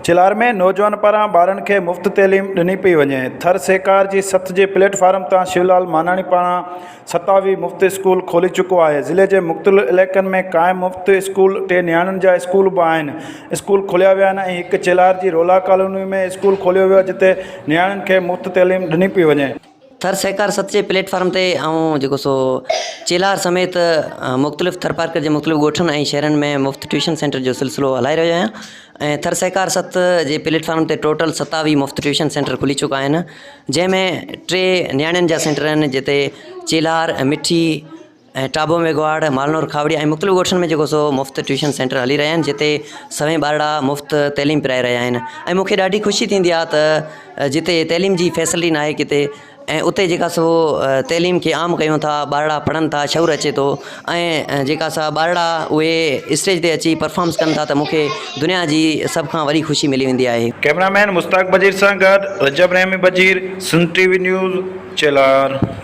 چيلهار ۾ نوجوان پاران ٻارن کي مفت تعليم ڏني پئي وڃي. ٿر سهڪار جي سٿ جي پليٽ فارم تان شيولال ماناڻي پاران 27 مفت اسڪول کولي چڪو آهي. ضلعي جي مختلف علائقن ۾ قائم مفت اسڪول ٽي نياڻين جا اسڪول به آهن. اسڪول کوليا ويا آهن ۽ هڪ چيلهار جي رولا ڪالوني ۾ اسڪول کوليو ويو آهي جتي نياڻين کي مفت تعليم ڏني پئي وڃي. ٿر سهڪار ست جي پليٽ فارم تي آئون جيڪو سو چيلهار سميت مختلف ٿرپارڪر جي مختلف ڳوٺن ۽ شهرن ۾ مفت ٽيوشن سينٽر جو سلسلو هلائي رهيو آهيان ۽ ٿر سهڪار ست جي پليٽ فارم تي ٽوٽل 27 مفت ٽيوشن سينٽر کلي چڪا آهن جنهن ۾ ٽي نياڻين جا سينٽر آهن جتي چيلهار مٺي ۽ ٽاڀو ميگهواڙ، مالنور کاوڙي ۽ مختلف ڳوٺن ۾ جيڪو سو مفت ٽيوشن سينٽر هلي رهيا آهن جتي سوين ٻارڙا مفت تعليم پرائي رهيا آهن ۽ مون کي ڏاڍي خوشي ٿيندي آهي ته جتي تعليم جي فيسلٽي ناهي ڪٿي ۽ اتي جيڪا سو تعليم کي عام ڪيون ٿا ٻارڙا پڙهن ٿا شعور اچي ٿو ۽ جيڪا سا ٻارڙا اهي اسٽيج تي اچي پرفارمنس ڪن ٿا ته مون کي دنيا جي سڀ کان وڏي خوشي ملي ويندي آهي. ڪئميرا مين مشتاق بجير سان گڏ Rajab Rahimi Bajeer, Sindh T V news, Chelhar.